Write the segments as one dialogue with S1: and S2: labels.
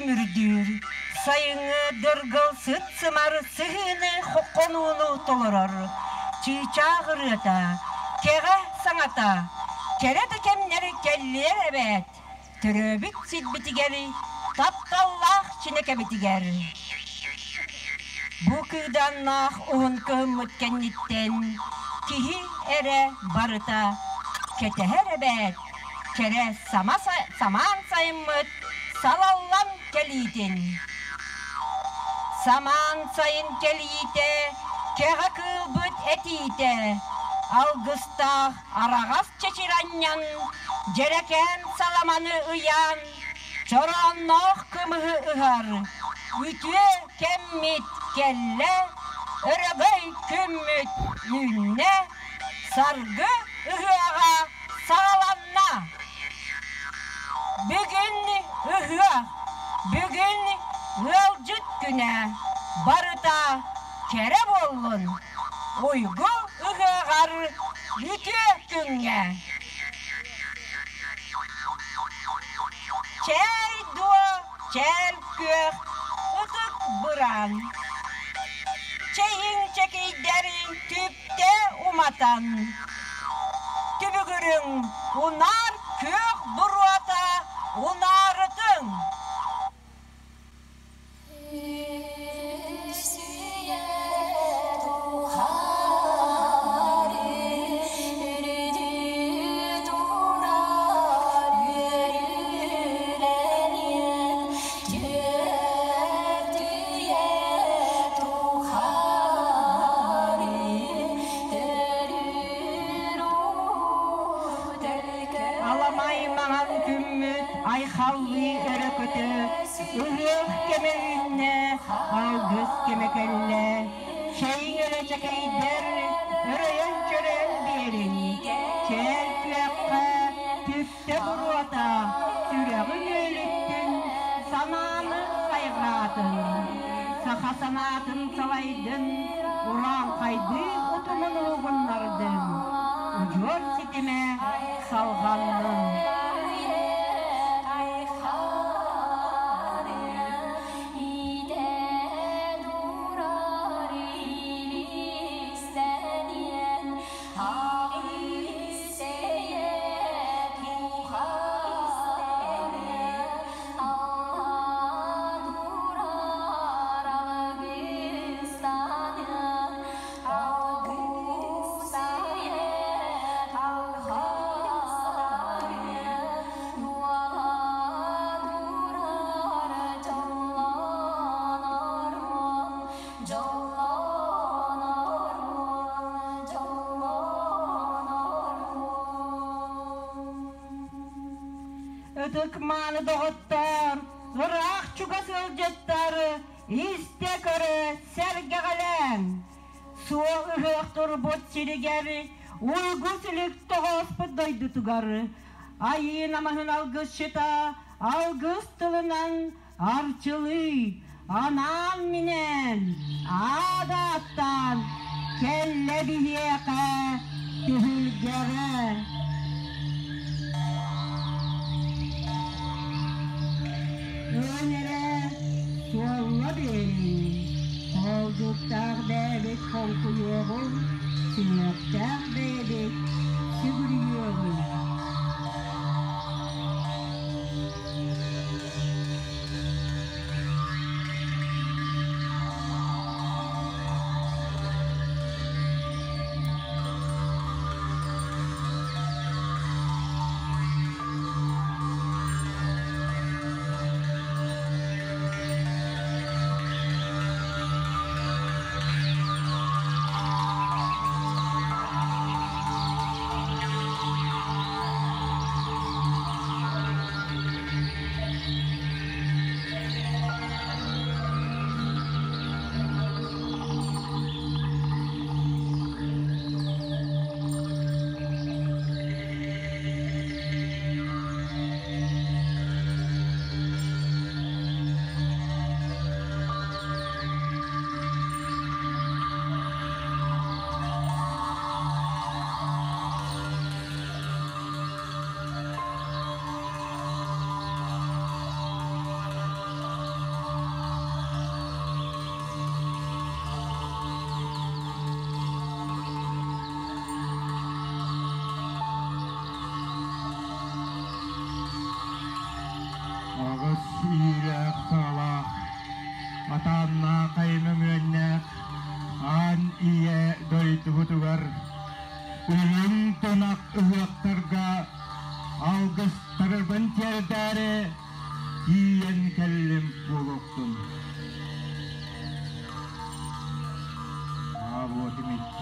S1: күлүмүрдүүр, сайыҥҥы дыргыл сыт-сымар сыһыыны хонууну толорор, чыычаах ырыата, кэҕэ саҥата, кэрэ да кэмнэр кэллиэр эбээт, төрөөбүт сирбитигэр, тапталлаах Чинэкэбитигэр. Бу кыыдааннаах уһун кыһыммыт кэнниттэн киһи эрэ барыта кэтэһэр эбээт, кэрэ самаан сайыммыт салаллан кэлиитин. Самаан сайын кэлиитэ, кэҕэ кыылбыт этиитэ, алгыстаах араҕас чэчир анньан, дьэрэкээн саламаны ыйаан, чороонноох кымыһы ыһар, үтүө кэммит кэллэ, өрөгөй күммүт үүннэ, саргы ыһыаҕа саҕаланна. Бүгүн ыһыах, бүгүн ыалдьыт күнэ барыта кэрэ буоллун, уйгу ыһыаҕар үтүө күҥҥэ. Чээй дуо, чээл күөх, ытык быраан. Чэйиҥ чэкийдэри түптэ уматан, түбүгүрүҥ унаар күөх буруота унаарытыҥ. Аламай маҥан күммүт айхаллыы өрө көтө, ыһыах кэмэ үүннэ, алгыс кэмэ кэллэ. Чэйиҥ эрэ чэкэйдэр, өрөйөн-чөрөйөн биэриҥ, чээл күөххэ түптэ буруота, сүрэҕи үөлүттүн, санааны хайҕаатын. Саха санаатын салайдын, урааҥхайдыы утумун уһугуннардын, удьуор ситимэ салҕаннын. Ытык-мааны доҕоттоор, ыраах чугас ыалдьыттар, истэ-көрө сэргэҕэлээҥ! Суол ыһыах турбут сиригэр, уйгу сүлүк тоҕооспут дойдутугар, айыы намыһын алгысчыта алгыс тылынан арчылыы, анаан-минээн, аада-аттаан кэллэ биһиэхэ түһүлгэҕэ. Эн эрэ суолла биэриҥ, хоолдьуктаах бэйэбит хоҥкуйуоҕуҥ, сүһүөхтээх бэйэбит сүгүрүйүөҕүҥ.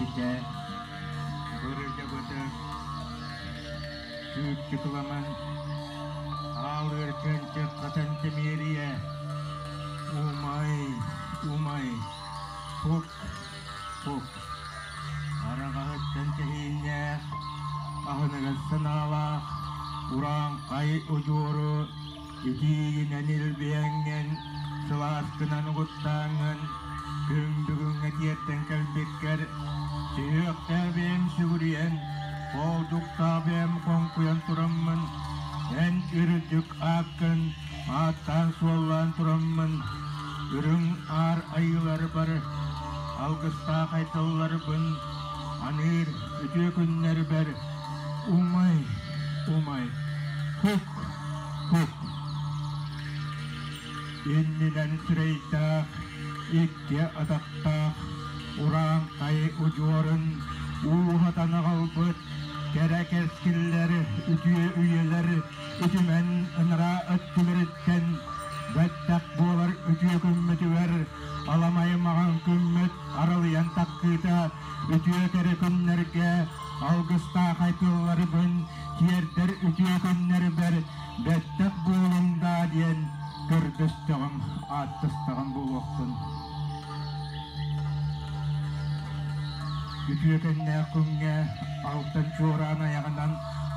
S2: иччитэ, бырдьабытык, Чүүччүкыламан, аалыыр чөнчөх хатан тэмиэрийэ, умай, умай, хук, хук. Араҕаһыттан тэһииннээх, аһыныгас санаалаах, урааҥхай удьуору итиигинэн илбиһэҥҥин, сылааскынан угуттааҥҥын, күн бүгүҥҥэ тиэртэн кэлбиккэр, сүһүөхтээх бэйэм сүгүрүйэн, хоолдьуктаах бэйэм хоҥкуйан тураммын, эн үрдүк ааккын ааттаан-суоллаан тураммын, үрүҥ аар айыыларбар алгыстаах айталларбын аныыр үтүө күннэрбэр умай, умай, хук, хук. Иннинэн сирэйдээх, икки атахтаах, урааҥхай удьуорун ууһатан аҕалбыт кэрэ кэскиллэр, үтүө үйэлэр үтүмэн ынараа өттүлэриттэн бэттэх буолар үтүө күммүтүгэр аламай маҕан күммүт аралыйан тахсыыта үтүө кэрэ күннэргэ алгыстаах айтылларбын тиэрдэр үтүө күннэрбэр бэттэх буолуҥ даа диэн көрдөстөҕүм, ааттастаҕым буолуохтун. Үтүөкэннээх күҥҥэ алтан чуораан айаҕынан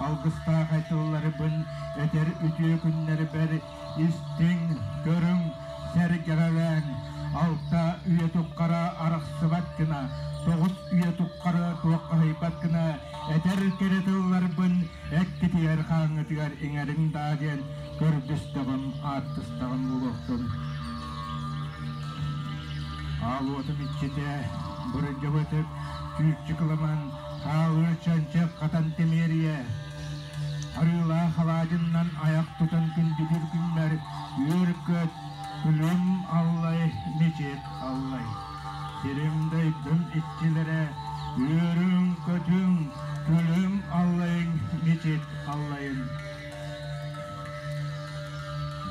S2: алгыстаах айтылларбын этэр үтүө күннэрбэр истиҥ, көрүҥ, сэргэҕэлээҥ, алта үйэ туххара арахсыбат гына, тоҕус үйэ туххара туоххаһыйбат гына этэр кэрэ тылларбын эккитигэр хааҥҥытыгар иҥэриҥ даа диэн көрдөстөҕүм, ааттастаҕым буолуохтун. Аал уотум иччитэ, бырдьабытык, чүүччүкыламан, хаалыыр чанчык хатан тимиэрийэ, арыылаах алаадьыннан айах тутан күндүтүр күннэр үөр-көт, күлүм аллай, мичик аллай. Сирим-дойдум иччилэрэ, үөрүҥ-көтүҥ, күлүм аллайыҥ, мичик аллайын.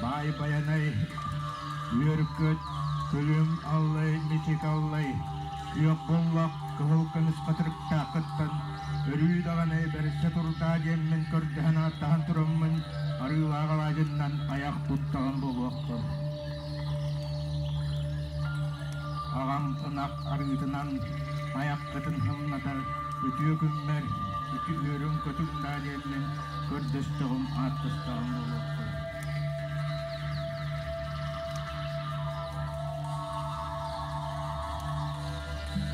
S2: Баай Байанай, үөр-көт, күлүм аллай, мичик аллай, күөх боллох кыһыл көмүс хатырыктааххыттан өрүү даҕаны бэрсэ турдаа диэммин көрдөһөн ааттаһан тураммын арыылаах алаадьыннан айах туттаҕым буолуохтун. Аҕам ынах арыытынан айаххытын һымнатар үтүө күммэр үөрүҥ-көтүҥ даа диэммин көрдөстөҕүм, ааттастаҕым буолуохтун.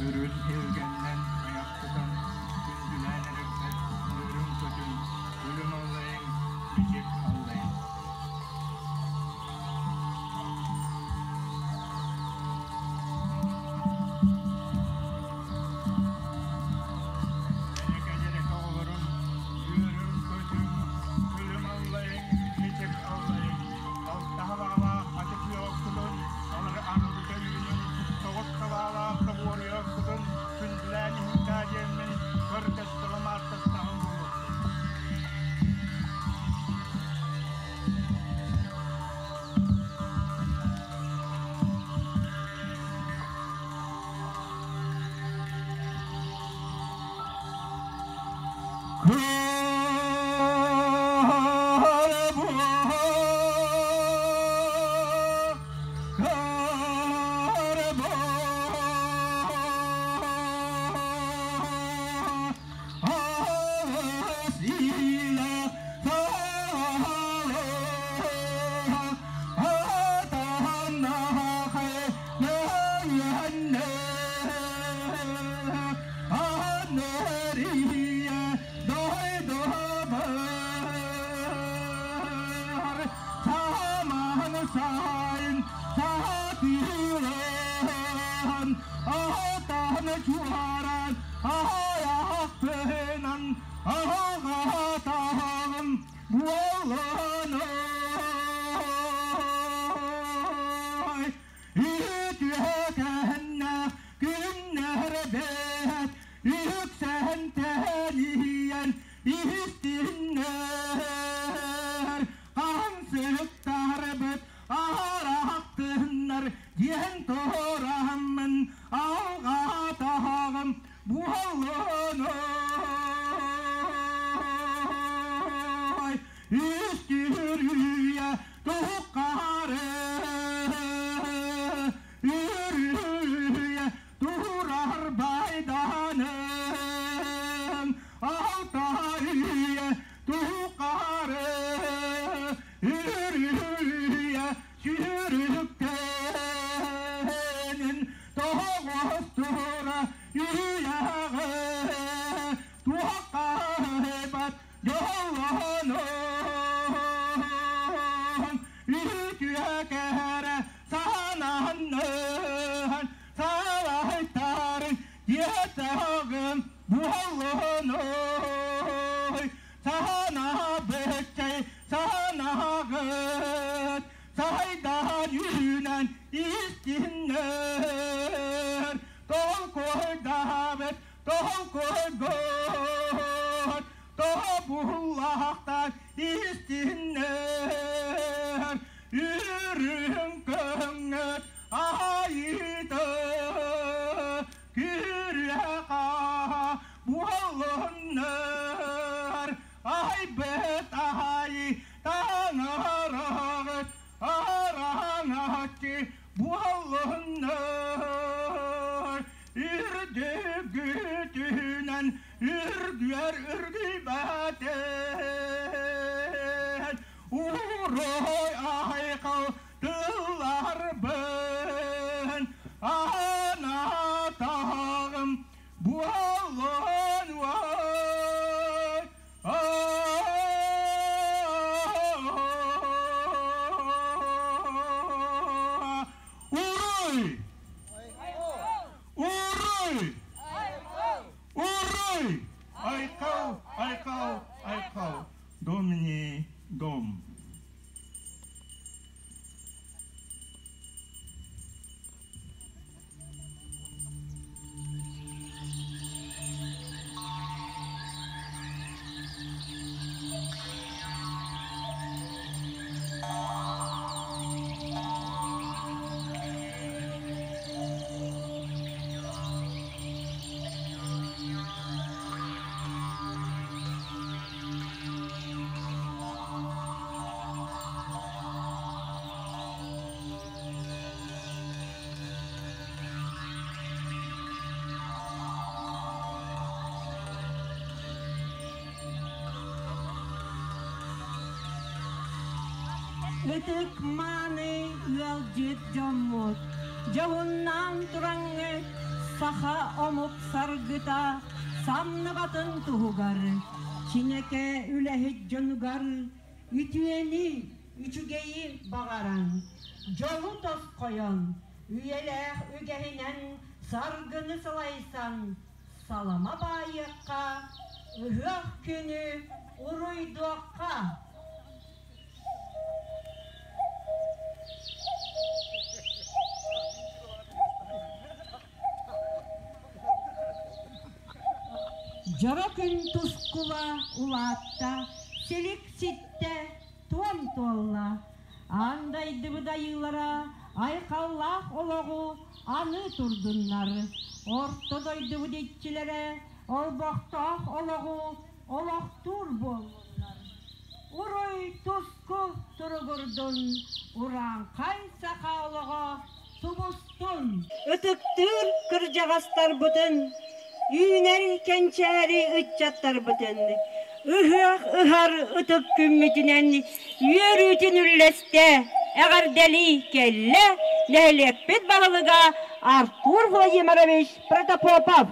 S2: Үрүн илгэннэн айах тутан күндүлээн эрэрбэр үөрүҥ-көтүҥ, күлүм аллайыҥ, мичик аллайыҥ. Дьэрэкэ-дьэрэкэ оҕолорум, үөрүҥ-көтүҥ, күлүм аллайыҥ, мичик аллайыҥ. Алтаһалаалаах ачык үөҕүккутун, алары арылыта үүнүҥ, тоҕус салаалаах тоҕуоруйуоххутун күндүлээн иһиҥ диэммин көрдөстөҕүм, ааттастаҕым буолуохтун. Буоллунай үстүрүйэ тухары үрүйэ турар байданым алтайы тухары үрүйэ сүүрүктэнин тоҕустура үйэҕэ туоххайбат дьоллонон үтүөкэрэ сананныһан салайтарын диэтэҕим буоллунуй санаабыччай санааҕыт сайдан үүнэн истиннэр толкуйдаабыт толкуйгут тобуллахтан истиннэр үрүҥ көҥҥөт айыыта күрүөҕэ буоллуннар айбыт аһай таҥараҕыт араҥаччы буоллуннар үрдүгүтүнэн үргүөр үргүйбэтин уруй айхал тылларбын анаатаҕым буоллун уой Уруй! Уруй! Уруй! Айхал, айхал, айхал. Домни дом.
S1: Ытык мааны ыалдьыт дьоммут, дьоһуннаан тураҥҥыт саха омук саргыта самныбатын туһугар, чинэкэ үлэһит дьонугар үтүөнү, үчүгэйи баҕаран, дьолу тосхойон, үйэлээх үгэһинэн саргыны салайсан, салама баайыахха, ыһыах күнү уруйдуохха! Дьоро күн тускула улаатта, силик ситтэ, туом туолла. Аан дайдыбыт айыылара айхаллаах олоҕу аны турдуннар. Орто дойдубут иччилэрэ олбохтоох олоҕу олохтуур буоллуннар. Уруй туску туругурдун, урааҥхай саха олоҕо тубустун! Ытыктыыр кырдьаҕастарбытын, үүнэр кэнчээри ыччаттарбытын ыһыах ыһар ытык күммүтүнэн үөрүүтүн үллэстэ, эҕэрдэлии кэллэ нэһилиэкпит баһылыга Артур Владимирович Протопопов.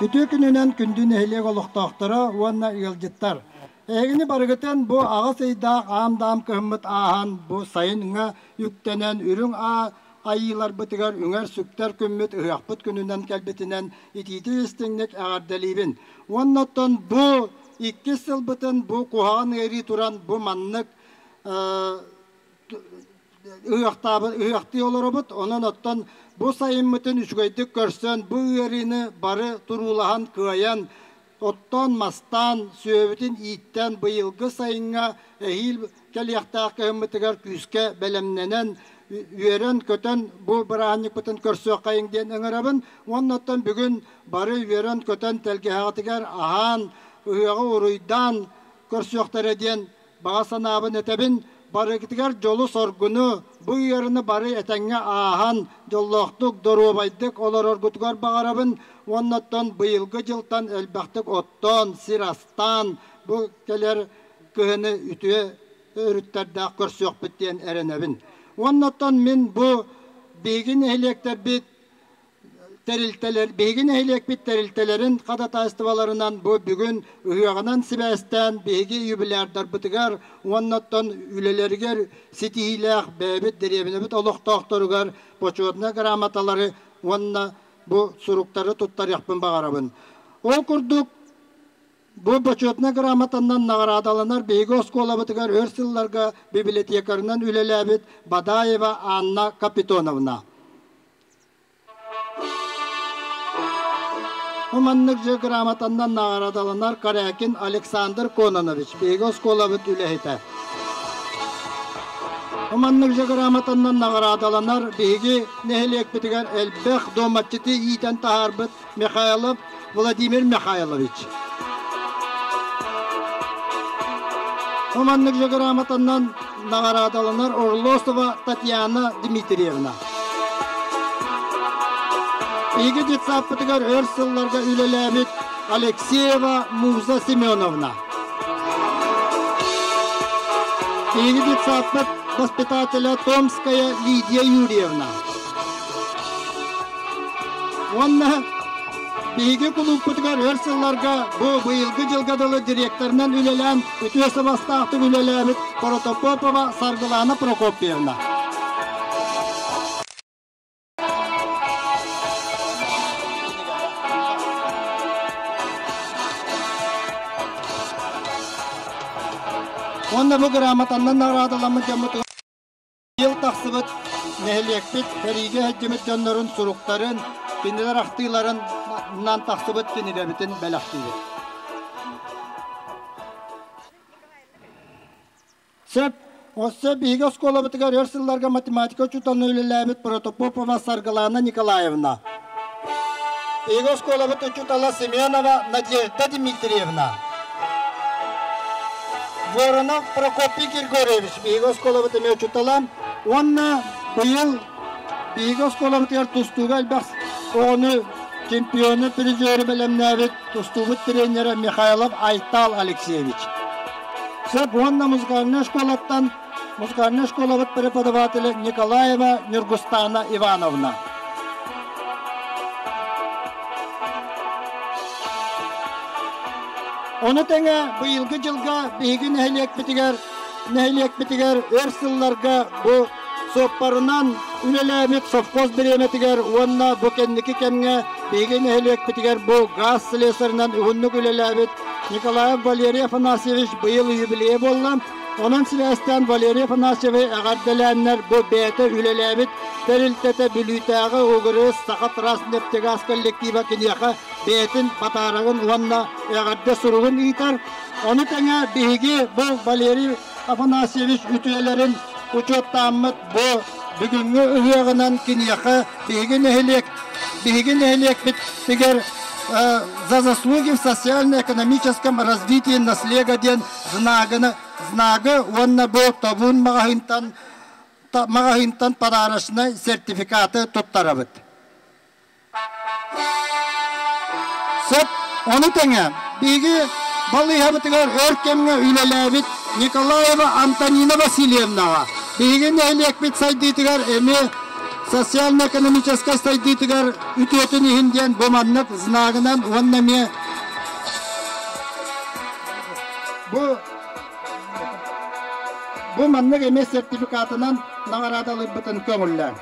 S3: Үтүө күнүнэн күндү нэһилиэк олохтоохторо уонна ыалдьыттар! Эһигини барыгытын бу аҕыс ыйдаах аам-даам кыһыммыт ааһан, бу сайыҥҥа үктэнэн үрүҥ аа айыыларбытыгар үҥэр-сүктэр күммүт ыһыахпыт күнүнэн кэлбитинэн итиитик-истиҥник эҕэрдэлиибин. Уонна оттон бу иккис сылбытын бу куһаҕан ыарыы туран бу маннык ыһыахтаабыт ыһыахтыы олоробут. Онон оттон бу сайыммытын үчүгэйдик көрсөн, бу ыарыыны бары туруулаһан кыайан, оттоон мастаан, сүөбүтүн ииттэн быйылгы сайыҥҥа эһиил кэлиэхтээх кыһыммытыгар күүскэ бэлэмнэнэн, үөрэн-көтөн бу бырааһынньыкпытын көрсүөххэйиҥ диэн ыҥырабын. Уонна оттон бүгүн бары үөрэн-көтөн тэлгэһэҕитигэр аһаан, ыһыаҕы уруйдаан көрсүөхтэрэ диэн баҕа санаабын этэбин. Барыгытыгар дьолу-соргуну, бу ыарыны бары этэҥҥэ ааһан, дьоллоохтук, доруобайдык олороргутугар баҕарабын. Уонна оттон быйылгы дьылтан элбэхтик оттоон, сир астаан, бу кэлэр кыһыны үтүө өрүттэрдээх көрсүөхпүт диэн эрэнэбин. Уонна оттон мин бу биһиги нэһилиэктэрбит тэрилтэлэр, биһиги нэһилиэкпит тэрилтэлэрин хадатаайыстыбаларынан бу бүгүн ыһыаҕынан сибээстээн биһиги юбилярдарбытыгар уонна оттон үлэлэригэр ситиһиилээх бэйэбит дэриэбинэбит олохтоохторугар почетнай грамоталары уонна бу суруктары туттарыахпын баҕарабын. Ол курдук бу бочуотунай грамотаннан наҕараадаланар биһиги оскуолабытыгар өр сылларга библиотекарынан үлэлээбит Бадаева Анна Капитоновна. Бу маннык же грамотаннан наҕараадаланар Корякин Александр Кононович, биһиги оскуолабыт үлэһитэ. Бу маннык же грамотаннан наҕараадаланар биһиги нэһилиэкпитигэр элбэх дуоматчыты иитэн таһаарбыт Михайлов Владимир Михайлович. Бу маннык же грамотаннан наҕараадаланар Орлосова Татьяна Дмитриевна. Биһиги детсадпытыгар өр сылларга үлэлээбит Алексеева Муза Семеновна. Биһиги детсадпыт воспитателя Томская Лидия Юрьевна. Уонна биһиги кулууппутугар өр сылларга бу быйылгы дьылга дылы директорынан үлэлээн үтүө сыбастаахтык үлэлээбит Протопопова Саргылана Прокопьевна. Уонна бу грамотаннан наҕараадаламмыт дьоммутугар Ил тахсыбыт нэһилиэкпит сэриигэ сылдьыбыт дьоннорун суруктарын, кинилэр ахтыыларынан тахсыбыт кинигэбитин бэлэхтиибит. Сөп. Өссө биһиги оскуолабытыгар өр сылларга математика учууталынан үлэлээбит Протопопова Саргылана Николаевна. Биһиги оскуолабыт учуутала Семенова Надежда Дмитриевна. Воронов Прокопий Григорьевич биһиги оскуолабыт эмиэ учуутала уонна быйыл биһиги оскуолабытыгар тустууга элбэх оҕону чемпиону, призеры бэлэмнээбит тустуубут тренерэ Михайлов Айтал Алексеевич. Сөп уонна музыкальнай школаттан музыкальнай школабыт преподавателэ Николаева Нюргустана Ивановна. Ону тэҥэ быйылгы дьылга биһиги нэһилиэкпитигэр нэһилиэкпитигэр өр сылларга бу суоппарынан үлэлээбит совхоз бириэмэтигэр уонна бу кэнники кэмҥэ биһиги нэһилиэкпитигэр бу газ слесарынан уһуннук үлэлээбит Николаев Валерий Афанасьевич быйыл юбилейа буолла. Онон сибээстээн Валерий Афанасьевы эҕэрдэлээннэр бу бэйэтэ үлэлээбит тэрилтэтэ Бүлүүтээҕи Угрыс Саха Транснефтегаз коллектива киниэхэ бэйэтин патаарагын уонна эҕэрдэ суругун ыытар. Ону тэҥэ биһиги бу Валерий Афанасьевич үтүөлэрин учуоттааммыт бу бүгүҥҥү ыһыаҕынан киниэхэ биһиги нэһилиэк биһиги нэһилиэкпитигэр за заслуги в социально-экономическом развитии наслега диэн знагы, знагы уонна бу тобуун маҕаһыынтан маҕаһыынтан подарочнай сертификаты туттарабыт. Сөп, ону тэҥэ биһиги балыыһабытыгар өр кэмҥэ үлэлээбит Николаева Антонина Васильевнаҕа биһиги нэһилиэкпит сайдыытыгар эмиэ социально-экономическай сайдыытыгар үтүөтүн иһин диэн бу маннык знагынан уонна эмиэ бу бу маннык эмиэ сертификатынан наҕараадалыырбытын көҥүллээн.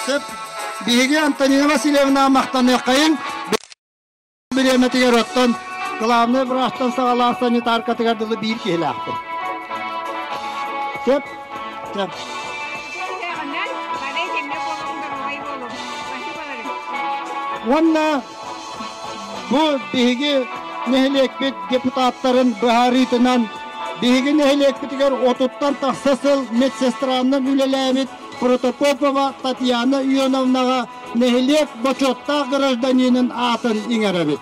S3: Сөп. Биһиги Антонина Васильевна махтаныаххайын бириэмэтигэр оттон главный врачтан саҕалаан санитаркатыгар дылы биир киһилээхпин. Сөп? Сөп. Уонна бу биһиги нэһилиэкпит депутаттарын быһаарыытынан биһиги нэһилиэкпитигэр отуттан тахса сыл медсестранан үлэлээбит Протопопова Татьяна Ионовнаҕа нэһилиэк бочуоттаах гражданинын аатын иҥэрэбит.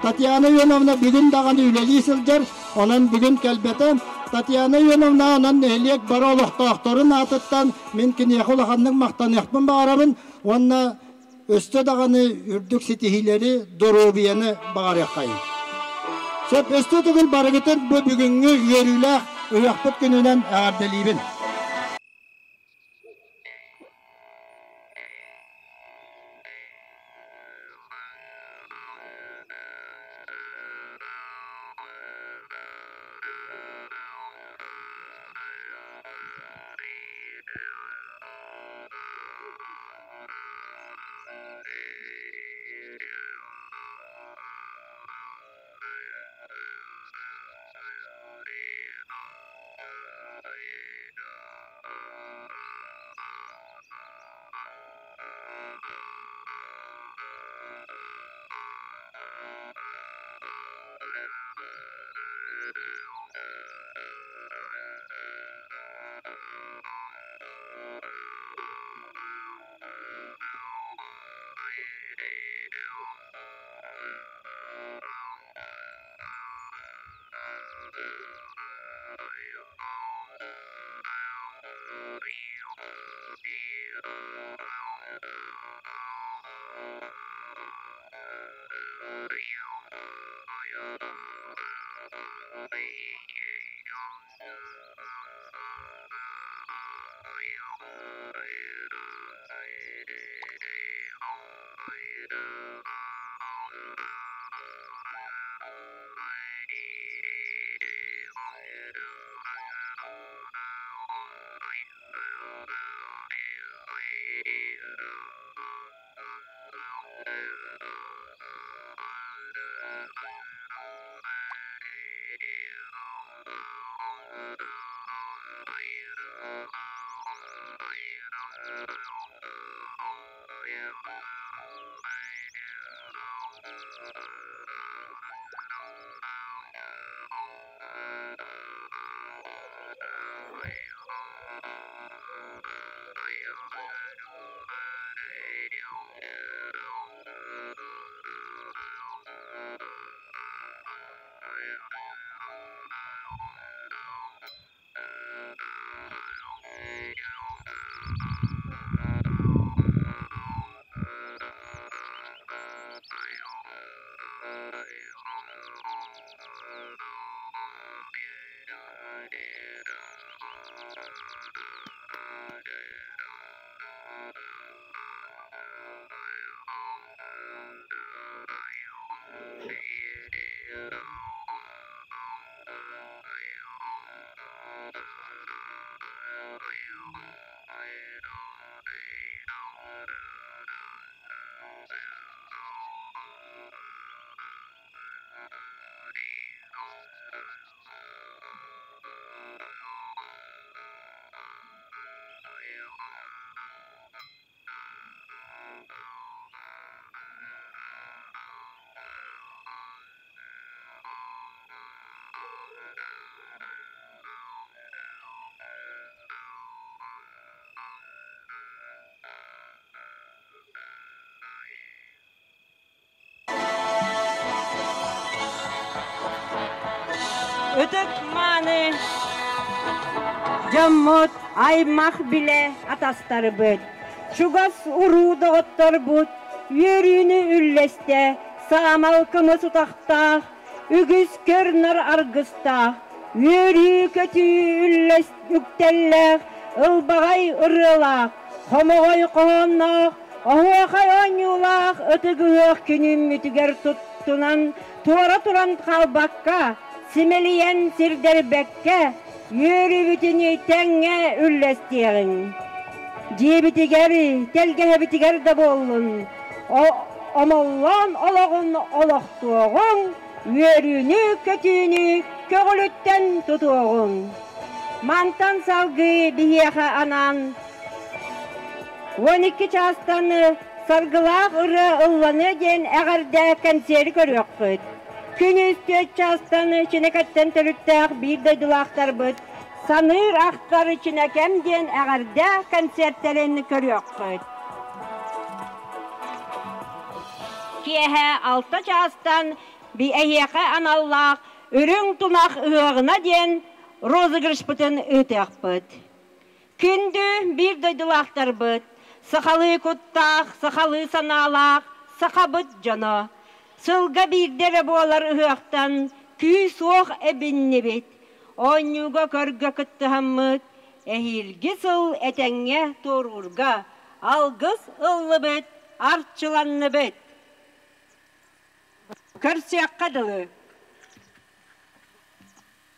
S3: Татьяна Ионовна бүгүн даҕаны үлэлии сылдьар, онон бүгүн кэлбэтэ. Татьяна Ионовна онон нэһилиэк бары олохтоохторун аатыттан мин киниэхэ улаханнык махтаныахпын баҕарабын уонна өссө даҕаны үрдүк ситиһиилэри, доруобуйаны баҕарыаххайын. Сөп, өссө төгүл барыгытын бу бүгүҥҥү үөрүүлээх ыһыахпыт күнүнэн эҕэрдэлиибин.
S1: Ытык мааны дьоммут, аймах билэ атастарбыт, чугас уруу доҕотторбут үөрүүнү үллэстэ, саамал кымыс утахтаах, үгүс көр-нар аргыстаах, үөрүү-көтүү үллэс үктэллээх, ылбаҕай ырыалаах, хомоҕой хоһоонноох, оһуохай оонньуулаах ытык ыһыах күнүммүтүгэр туттунан, туора туран хаалбакка, симэлийэн сирдэрбэккэ, үөрүүбүтүн тэҥҥэ үллэстиэҕиҥ. Дьиэбитигэр, тэлгэһэбитигэр да буоллун, омоллоон олоҕун олохтуоҕуҥ, үөрүүнү-көтүүнү көҕүлүттэн тутуоҕуҥ. Мантан салгыы биһиэхэ анаан 12 чаастан Саргылаах ырыа ылланыа диэн эҕэрдэ кэнсиэри көрүөххүт. Күнүс түөрт чаастан Чинэкэттэн төрүттээх биир дойдулаахтарбыт Саныыр ахтар Чинэкэм диэн эҕэрдэ концертэрин көрүөххүт. Киэһэ алта чаастан эһиэхэ аналлаах Үрүҥ тунах ыһыаҕына диэн розыгрышпытын ыытыахпыт. Күндү биир дойдулаахтарбыт, сахалыы куттаах, сахалыы санаалаах сахабыт дьоно, сылга биирдэ эрэ буолар ыһыахтан күүс-уох эбиннибит, оонньууга-көргө кыттыһаммыт, эһиилги сыл этэҥҥэ туоруурга алгыс ыллыбыт, арчыланныбыт. Көрсүөххэ дылы.